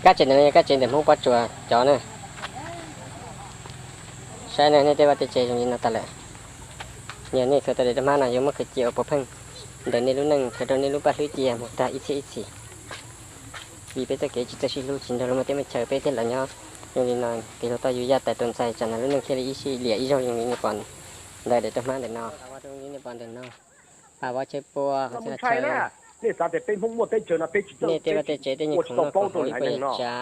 Kab tsev ntawm no yog kab tsev ntawm Hmoob Pob Tsuas cov na. Saib na, nej tej vaj tej tsev zoo li no tas lawm. Yog nej khaws tau daim roj hmab no yuav muab khaws cia ua puav pheej ntawm nej lub neej, khaws rau nej lub paj hlwb cia mus tag ib txhiab ib txhis. Vim peb txoj kev tsis txawj sib hlub, tsis nrog luag muaj teb muaj chaw, peb thiaj los nyob zoo li no, tig hluas toj yus yaj tais rau ntxais, tsam no lub neej thiaj li ib sij liam ib zaug zoo li nej pom ntawm daim roj hmab ntawm no. Pab vov chaw pua, nej xav tias peb Hmoob muaj teb chaws no peb tsis, nej tej vaj tej tsev tej nyuag khoom noj khoom haus ib puas yam tsav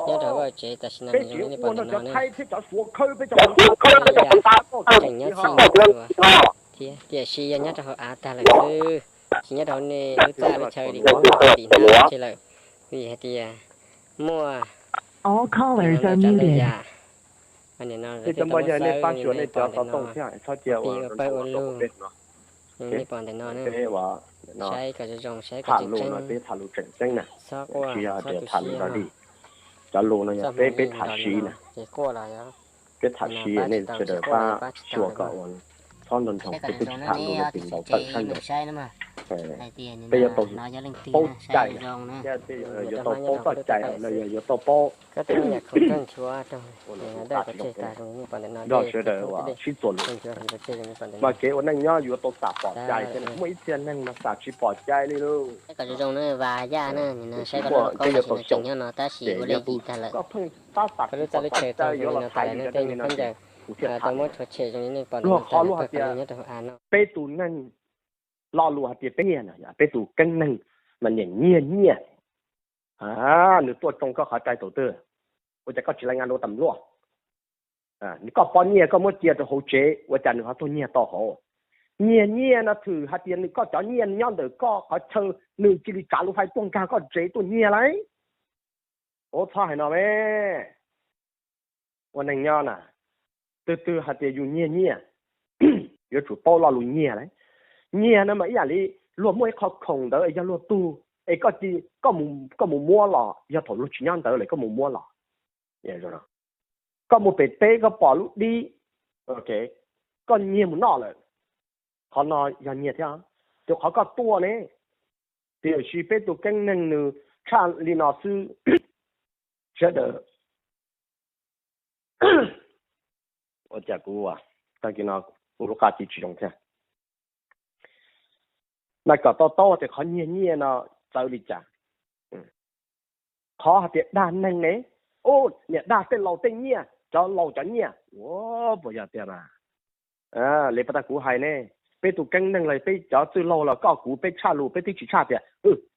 nyob rau hauv vaj tsev, tam sim no nws zoo li nej pom ntawm no na. Tseem nyob txij thiab, tiam sis yog nyob rau hauv av tag lawm xwb, tsis nyob rau hauv nej lub txaj lub chaw li, kuv dim hnab tseg lawm, vim hais tias muaj tau tsav ntau yam. Nim no lawv tej tau muab xawb li nej pom ntawm no, ua plig ua pawg ua lug li nej pom ntawm no na. Saib kom zoo zoo, saib kom tseem tseeb, txhob quaj txhob tu siab. Cov lus no yog peb, peb tham siv na, ces quaj los yog peb tham siv, nej sawv daws pab xyuas kom ua, txhob nroo nroo, peb twb tham lus no ces ntaus tawm sab nraud. Peb yuav tau paub cai, yuav tau paub txoj cai los yog yuav tau paub nrog sawv daws sib txuas lus. Mas kev ua neej nyob yuav tau xam pom cai thiab, muaj ib txhia neeg mas xam tsis pom cai li lauj. Peb yuav tau xyaum, peb yuav tau xyaum, ces yog tus koj pheej tab xam tsis pom cai yuav los tham yus cov neeg li no ces kuv thiaj tham. Luag qhov luag hais tias peb tus neeg, lo lus hais tias peb nyiag no, peb tus keeb neeg mas nyiag nyiag nyiaj. Nws tuaj tsoo koj qhov rai thaum twg? Ua cas koj tsis laj nyob rau tam luaj? Koj pob nyiaj koj muab cia rau hauv tsev, ua cas nws ho tuaj nyiag tau hauv? Nyiag nyiaj no thwm hais tias nws koj cov nyiaj nyob ntawm koj qhov chaw, nws cia li tsav lub fais tuaj nkag koj tsev tuaj nyiag lauj. Ua txhob hais no me. Ua neeg nyob na, twg twg hais tias yus nyiag nyiaj, yuav tsum paub lo lus nyiag lauj. Nyiag no mas ib yam li luag muaj ib qho khoom ntawd yog luag tug, es koj mus muab los, yog thaum luag tsis nyob ntawd lawm koj mus muab los. Koj mus pem teb koj pom lub dib, koj nyiag mus noj lawm, qhov no yog nyiag thiab. Tus qhov koj tuaj ne, tiam sis peb tus keeb neeg nws tshaj li no xwb. Sawv daws, ua cas kuv, tag kis no kuv lub qab ci tsis zoo thiab. Mas kom tau taub tias qhov nyiag nyiaj no txawv li cas. Qhov hais tias dag neeg ne, niam dag tej laus tej nyiaj, cov laus cov nyiaj, ua puas yog tiag mas. Li pas tag kuv hais ne, peb tus keeb neeg los peb cov txwj laug los koj kuv peb tshaj lus peb twb tsis tshaj tias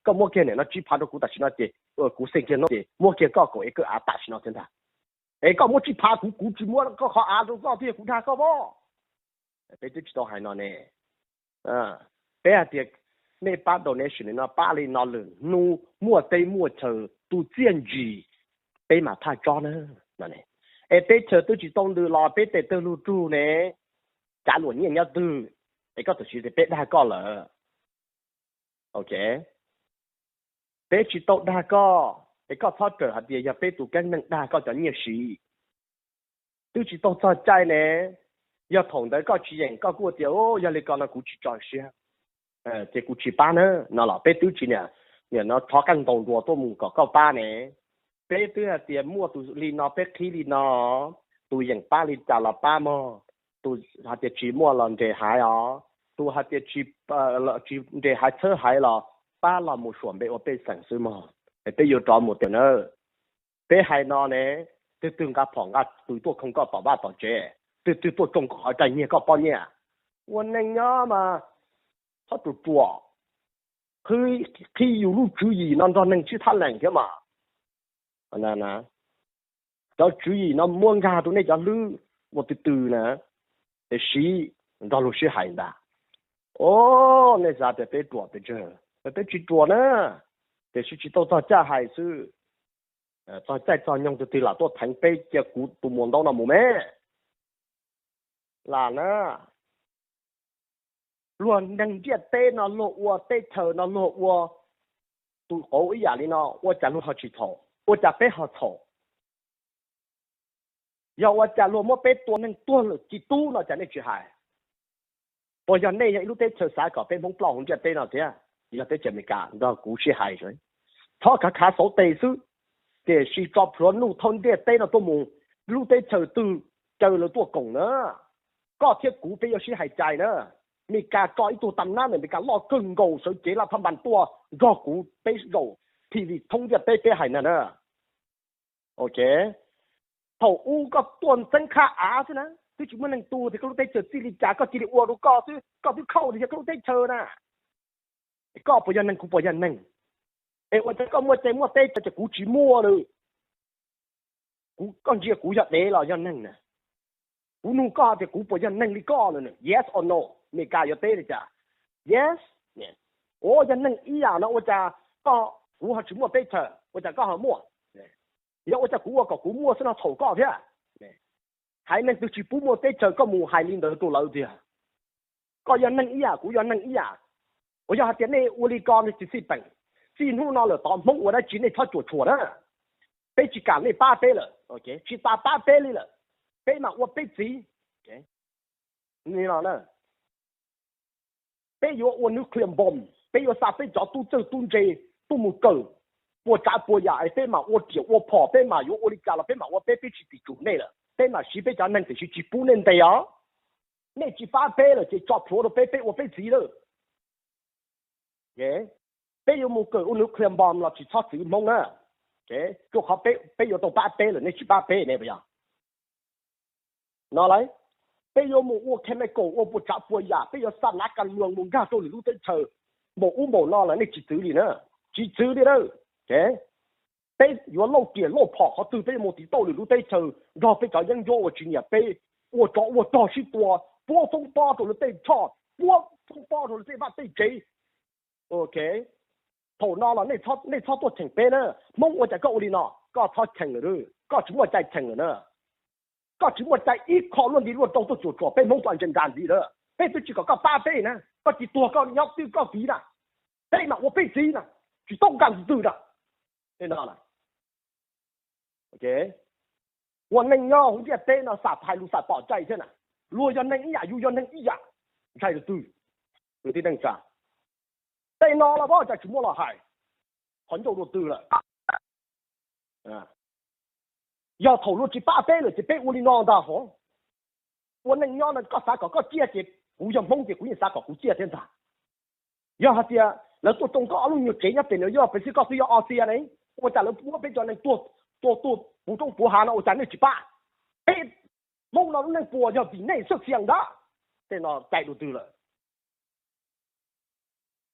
koj muab kiag niam no tsib phav rau kuv tam sim no ces kuv xeej kiag no ces muab kiag koj kaum es koj av tam sim no thiab ntag. Es koj muab tsib phav kuv, kuv tsis muab koj qhov av rau koj thiab kuv dag koj pob. Peb twb tsis tau hais no ne. Peb hais tias nej pab donation li no pab li no lwm hnub muaj teb muaj chaw tu txiaj ntsig, peb mam thaj tsob na. Es teb chaws twb tsis tau ntws los peb tes tawg lug rug ne, cav luam nyiaj nyob twg? Es koj txawm siv tias peb dag koj lawm. Ok, peb tsis tau dag koj, es koj txhob rawm hais tias yog peb tus keeb neeg dag koj cov nyiaj siv. Twb tsis tau txog caij ne, yog thaum ntawd koj tsis yeem koj kuj tias yog li ko no kuv tsis tso siab, ces kuv tsis pab na no los peb twb tsis niam, niam no rov qeej ntaus nruas tuaj mus kom koj pab ne. Peb twb hais tias muaj tus li no peb qhib li no, tus yeem pab li cas los pab mog, tus hais tias tsis muaj los nres haiv os, tus hais tias tsis nres haiv txhawb haiv los pab los mus suam npe ua pej xeem xwb mog. Es peb yuav rov mus tias na, peb hais no ne, twg twg nqa phom nqa tw tuaj khoo koj tom vaj tom tsev, twg twg tuaj tsoo koj qhov rai nyiag koj pob nyiaj. Ua neej nyob mas txhob ruam ruam, qhib yus lub tswv yim no nrog neeg sib thab lees thiab mas. Cov tswv yim no muab nkag rau nej cov hlwb ua twg twg na, es siv nrog luag sib hais ntag. O, nej xav tias peb ruam pes tsawg, peb tsis ruam na, tiam sis tsis tau txog caij hais xwb. Txog caij txog nyoog twg twg lam tuaj theev peb cia kuv tus muam ntaub no mus me. Lam na, luag neeg ntiaj teb no luag ua teb chaws no luag ua tus qauv ib yam li no ua cas luag ho tsis txhaum, ua cas peb ho txhaum? Yog ua cas luag muab peb tua neeg tuag lawm ci tub no cas nej tsis hais? Puas yog nej yog ib lub teb chaws xav kom peb Hmoob ploj hauv ntiaj teb no thiab? Yog teb chaws Amelikas nrog kuv sib hais, txhob khav khav xauv tes xwb. Tiam sis tso plhuav nuj thoob ntiaj teb no tuaj mus, lub teb chaws twg caw lawv tuaj koom na, koj thiab kuv peb yuav sib hais cai na. Meskas tso ib tug tam nab ntawm Meskas loj kawg nkaus sawv cev laj thab npas tuaj nrog kuv peb zaum T V thoob ntiaj teb peb hais na na. Ok, thaum ub koj tuaj ntxeeb qhab av xwb na, twb tsis muaj neeg tu tias koj lub teb chaws txij li cas, koj cia li ua rau koj xwb, koj twb khauj li yog koj lub teb chaws na. Koj puas yog neeg, kuv puas yog neeg? Es ua cas koj muaj cai muaj teb chaws ces kuv tsis muaj li? Kuv, koj ntsia kuv yog dev los yog neeg na? Kuv nug koj tias kuv puas yog neeg li koj no, yes or no? Meskas yuav teb li cas? Yes. Ua yog neeg ib yam no ua cas koj, kuv ho tsis muaj teb chaws ua cas koj ho muaj? Yog ua cas kuv ua kom kuv muaj xwb no txhaum koj thiab? Haiv neeg twg tsis pub muaj teb chaws koj mus hais li ntawd rau lawv tiag. Koj yog neeg ib yam, kuv yog neeg ib yam. Uas yog hais tias nej ua li ko nej tsis xij peem, txij hnub no lawm tod Hmoob ua dab tsi nej txhob cuam tshuam na. Peb tsis kam nej pab peb lawm, tsis tas pab peb li lawm, peb mam ua peb txiv. Peb yuav ua nuclear bomb, peb yuav xa peb cov tub txawj tub ntse tuaj mus kawm puas tsav puas yam es peb mam ua riam ua phom, peb mam yuav ua li cas los peb mam ua peb, peb tsis tim tsum nej lawm, peb mam siv peb cov neeg tiam sis tsis pub nej ntes os. Nej tsis pab peb lawm ces tso plhuav rau peb, peb ua peb txiv lawm. Peb yuav mus kawm ua nuclear bomb los tsis txhob txwv Hmoob na. Rau qhov peb yuav tau pab peb lawm nej tsis pab peb ne puas yog? No lawm, peb yuav mus ua chemical ua puas tsav puas yam, peb yuav xa nav kas luas mus nkag rau lwm lub teb chaws, npaum ub npaum no lawm nej tsis txwv li na. Tsis txwv li na. Peb yuav lauj riam lauj phom qhov twg peb yuav mus tiv tauj lwm lub teb chaws nrog peb cov yeeb ncuab uas tsis nyiam peb, ua tsov ua rog sib tua, puab foob pob rau lawv tej choj, puab foob pob rau lawv tej vaj tej tsev. Ok, thaum no los nej txhob tuaj cheem peb na. Hmoob ua cas koj ua li no, koj txhob cheem lawm, koj tsis muaj cai cheem lawm na. Koj tsis muaj cai ib qho luaj nti luaj rau tuaj cuam tshuam peb Hmoob tus ntsa ntsa ntxiv lawm. Peb twb tsis kom koj pab peb na, koj tsis tuag koj nyob twj koj kiv na, peb mam ua peb txiv na, tsis tau nkag ntws twg na. Ua neej nyob hauv ntiaj teb no xam hais lus xam pom cai thiab na. Luag yog neeg ib yam, yus yog neeg ib yam, ntshai rau twg? Kwv tij neej tsa, tej no los pab cas tsis muaj los hais, qhov ncauj rau twg lawm? Yog thaum luag tsis pab peb lawm ces peb ua li no ntag hov. Ua neej nyob no koj xav kom koj ciaj ces kuv yog Hmoob ces kuv yeej xav kom kuv ciaj thiab ntag. Yog hais tias lawv tuaj tsoo koj ob lub nyuag tsev nyob pem New York pem xwb, koj twb yog Australia ne, ua cas lawv muab peb cov neeg tua tuag puv roob puv hav no ua cas nej tsis pab? Peb Hmoob no lub neej puas yog vim nej xwb xiam ntag? Tej no cai rau twg lawm?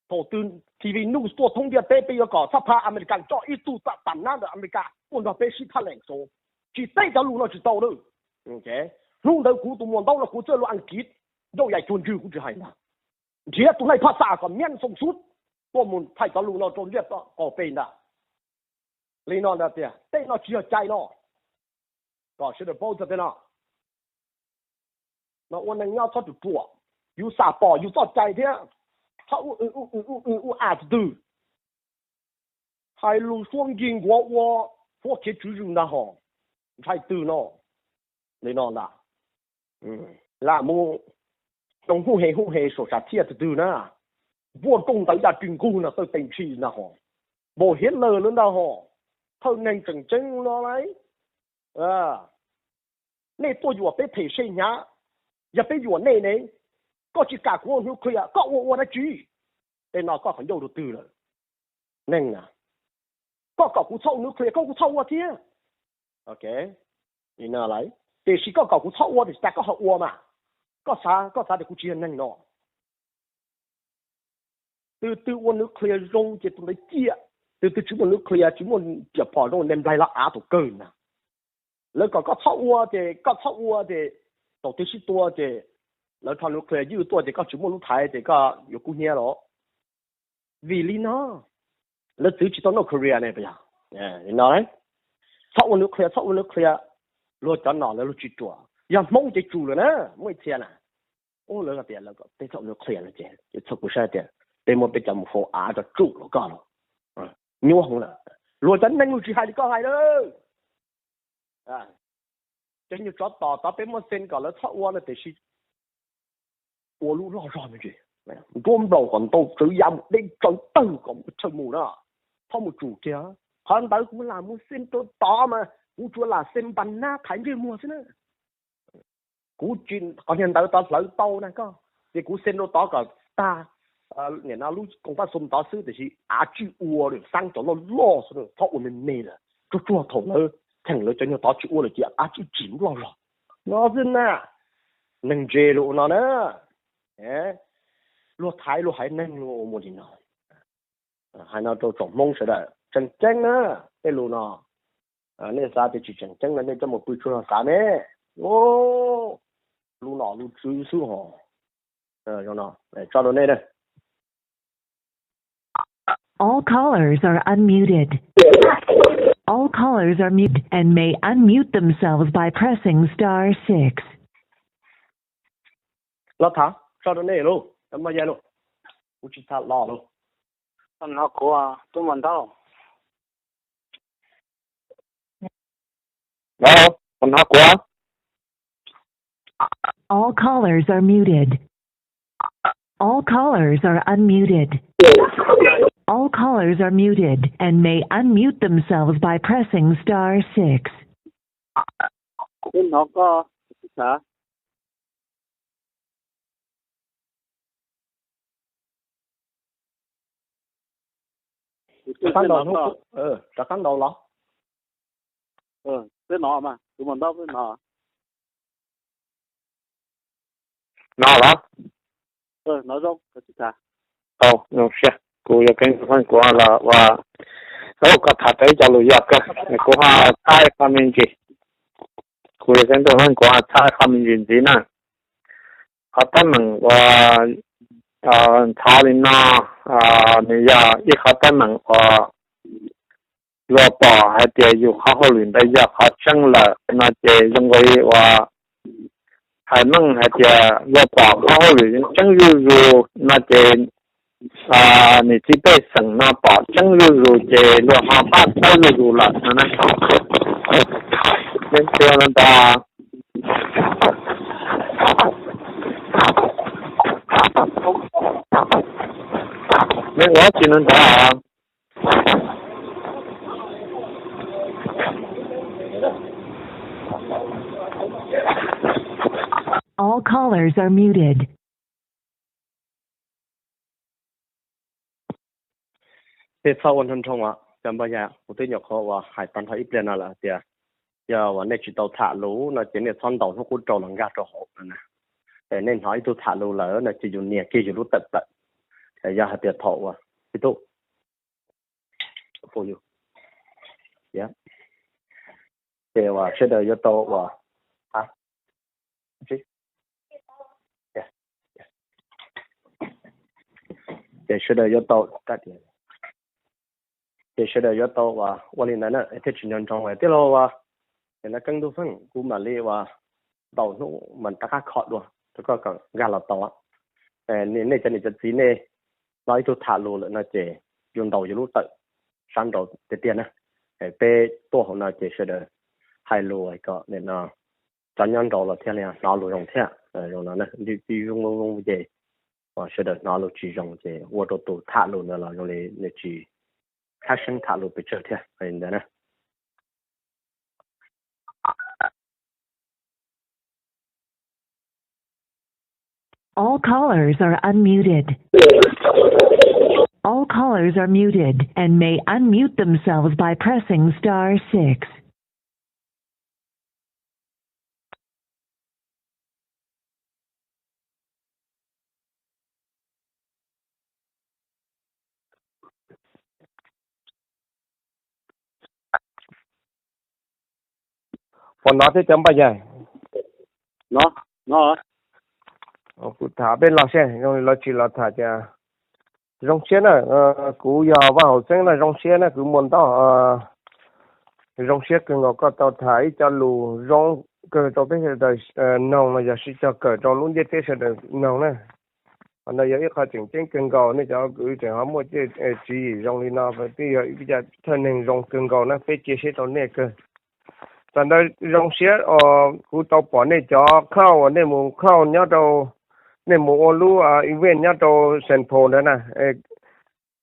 Thaum twg T V news tuaj thoob ntiaj teb peb yuav kom xab phab America tso ib tug tam nab ntawm America tuaj nrog peb sib thab lees xo. Tsis teb cov lus no tsis tau lawm. Hnub ntawd kuv tus muam ntaub los kuv txawj lus Askiv, ncauj yais cuag ntswg kuv tsis hais ntag. Nrhiav tus neeg phaj xaj kom miab xoo xub tuaj mus thaij cov lus no rau ntiaj teb qaum peb ntag. Li no ntag tias tej no tsis yog cai no. Kom sawv daws paub txog tej no. No ua neej nyob txhob ruam ruam, yus xam pom yus txoj cai thiab. Txhob ua ua ua ua ua a twg twg, hais lus suab nkig nkuav ua huab khiav tswv zwm ntag hos. Ntshai twg no? Li no ntag. Lam mus xyoo huj he huj he saum sam thiaj twg twg na, npuaj rooj ntawd yaj ris nqug no tawg tes ntshis ntag hos. Npaum Hitler lawm ntag hos. Thawj neeg tseem ceeb no lauj. Nej tuaj yuam peb phem se hnyav, yog peb yuam nej ne, koj tsis kam kuv ua nuclear koj ua ua dab tsi? Tej no koj qhov ncauj rau twg lawm? Neeg na, koj kom kuv txhob ua nuclear koj kuj txhob ua thiab. Tiam sis koj kom kuv txhob ua tiam sis cas koj ho ua mas? Koj xav, koj xav tias kuv tsis yog neeg no? Twg twg ua nuclear zoo ces tus ntawd ciaj, twg twg tsis muaj nuclear tsis muaj riam phom zoo, nplaig los av tus kawg ntag. Lawv kom koj txhob ua ces koj txhob ua ces thaum twg sib tua ces lawv rho nuclear ywj tuaj ces koj tsis muaj lub thaiv ces koj yuav kub hnyiab los. Vim li no lawv txwv tsis tau North Korea ne puas yog? No, txhob ua nuclear, txhob ua nuclear. Luag cov nom lawv luag tsis ruam, yog Hmoob ces tsum lawm na. Muaj ib txhia na, ub, lawv tias lawv kom peb txhob ua nuclear no ces txhob, kuv saib tias peb muab peb cov mus faus av tso tsum los koj los nyuaj heev lawm. Luag cov neeg luag tsis hais li koj hais lawm. Cov nyuag tsov tom tod peb muab xeeb kom lawv txhob ua no tiam sis ua lub loj zog me ntsis, nruab nplaum kom ntau tsawv yav mus deb tsawv tawg kom chaw mus na, txhob mus tsum kiag. Qhov ntawd kuv lam mus xem rau tod mas kuv tsuas lam xem npas nab thaiv ntsej muag xwb na. Kuv tsis, qhov niag ntawd tod hlawv tau na koj, ces kuv xem rau tod kom tag, nim no lub koom pab xum tod xwb, tiam sis av tsij ua lawm, xab cov loj loj xwb, txhob ua me me lawm, tsuag tsuag thaum lawv cheem lawv cov nyuag tod tsis ua lawm ces av tsij tsim loj los no xwb na. Neeg ntse luag ua no na, luag thaiv luag haiv neeg luag ua mus li no. Hais no rau tsoom Hmoob sawv daws tseem ceeb na, tej lus no nej xav tias tsis tseem ceeb no nej coj mus pw tsuag xav ne. Lub nom lub tswv xwb ho. Zoo no, tso rau nej na. All callers are unmuted. All callers are muted and may unmute themselves by pressing star six. Los tham, tso rau nej lauj, cov maj yaj lauj. Kuv tsis tham los lauj. Hnov kuv, tub Muas Ntaub. Hnov kuv. All callers are muted. All callers are unmuted. All callers are muted and may unmute themselves by pressing star six. Kuv hnov koj, kuv tsis tham. Rov qab ntaus hnub, rov qab ntaus los. Peb hnov mas, kuv mus ntaub peb hnov. Hnov los? Hnov zoo, kuv tsis tham. Tau, zoo siab. Kuv yog Keeb Ntuj Hleej, kuv los ua, ua koj tham tau ib co lus yog kawg, kuv ho txhab ib qho me ntsis. Kuv yog Keeb Ntuj Hleej, kuv ho txhab ib qho me ntsis ntxiv na. Qhov teeb meem uas ntxhov li no, nws yog ib qhov teeb meem uas luag pom hais tias yus qhov hauj lwm ntawd yog qhov tseeb lawm no ces zoo li uas hais meej hais tias luag pom qhov hauj lwm tseeb zuj zus no ces niam txiv pej xeem no pom tseeb zuj zus ces luag ho pab txhawb zuj zus lawm no na. Leej twg no ntag? Leej ua dab tsi no ntag? All callers are muted. Tej txhob ua nrhoo nrhoo os cov npawg yawg, kuv twb nyuam qhuav uas hais tag nrho ib pliag no lawm hais tias yog uas nej tsis tau tham lus no ces nej txhob ntaus hnub qub rau los nkag rau hauv no na. Es nej hnov ib tug tham lus lawm no ces yus nias kiag yus lub tawm plaws. Es yog hais tias thaum uas ib tug ces uas sawv daws yuav tau uas ces sawv daws yuav tau, ces sawv daws yuav tau uas ua li ntawd na thiaj tsis nco ntsoov tij laug uas, es na Keeb Ntuj Hleej, kuv mam li uas ntaus hnub mas rov qab kho dua rau koj kom nkag los tau. Nej cov niam cov txiv nej hnov ib tug tham lus lawm no ces yus ntaus yus lub tawm sab nraud tiag tiag na. Peb tuaj hauv no ces sawv daws hais lus kom cov nyob nraud los thiaj li hnov lus zoo thiab. Zoo no, zoo zoo ces uas sawv daws hnov lus tsis zoo ces ua rau tus tham lus ntawd los zoo li nws tsis khab seeb tham lus pes tsawg thiab li ntawd na. All callers are unmuted. All callers are muted and may unmute themselves by pressing star six. Puas hnov thiab cov npawg yawg? Kuv tham peb los seb zoo li lawv tsis los tham tias zoo siab na. Kuv yog Vaj Haum Xeeb na, zoo siab na, kuv muaj ntau zoo siab kawg nkaus koj tau tham ib co lus zoo kawg rau peb sawv daws mloog no, yog sib cog kawm rau lub ntiaj teb sawv daws mloog na. Qhov ntawd yog ib qho tseem ceeb kawg nkaus, nej cov kwv tseem ho muaj tswv yim zoo li no, twb yog ib co thawj neeg zoo kawg nkaus na, peb cia siab rau nej kawg. Txawm ntawd zoo siab os, kuv tau pom nej cov khauj uas nej mus khauj nyob rau, nej mus ua lub event nyob rau Saint Paul ntawd na.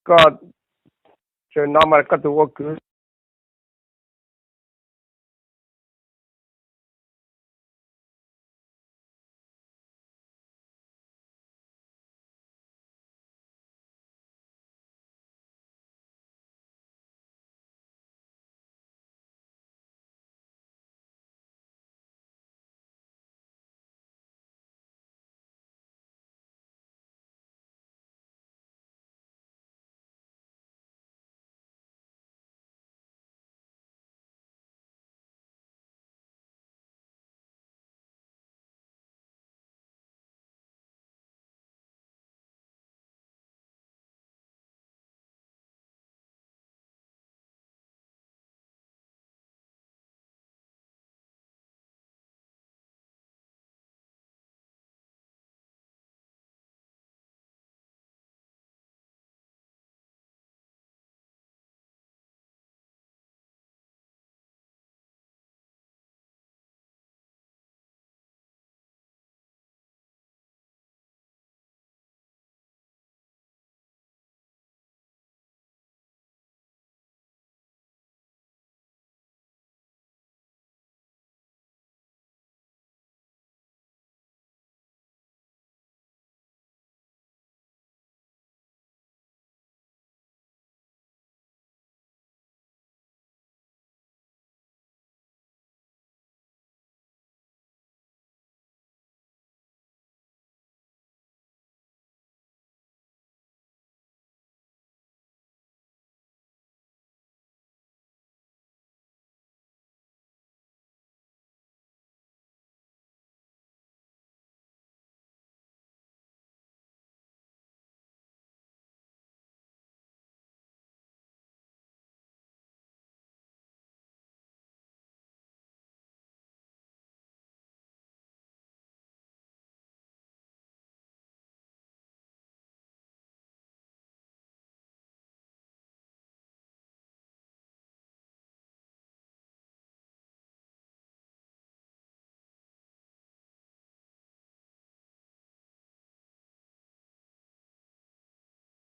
Koj tseem no mas koj tus ua kwv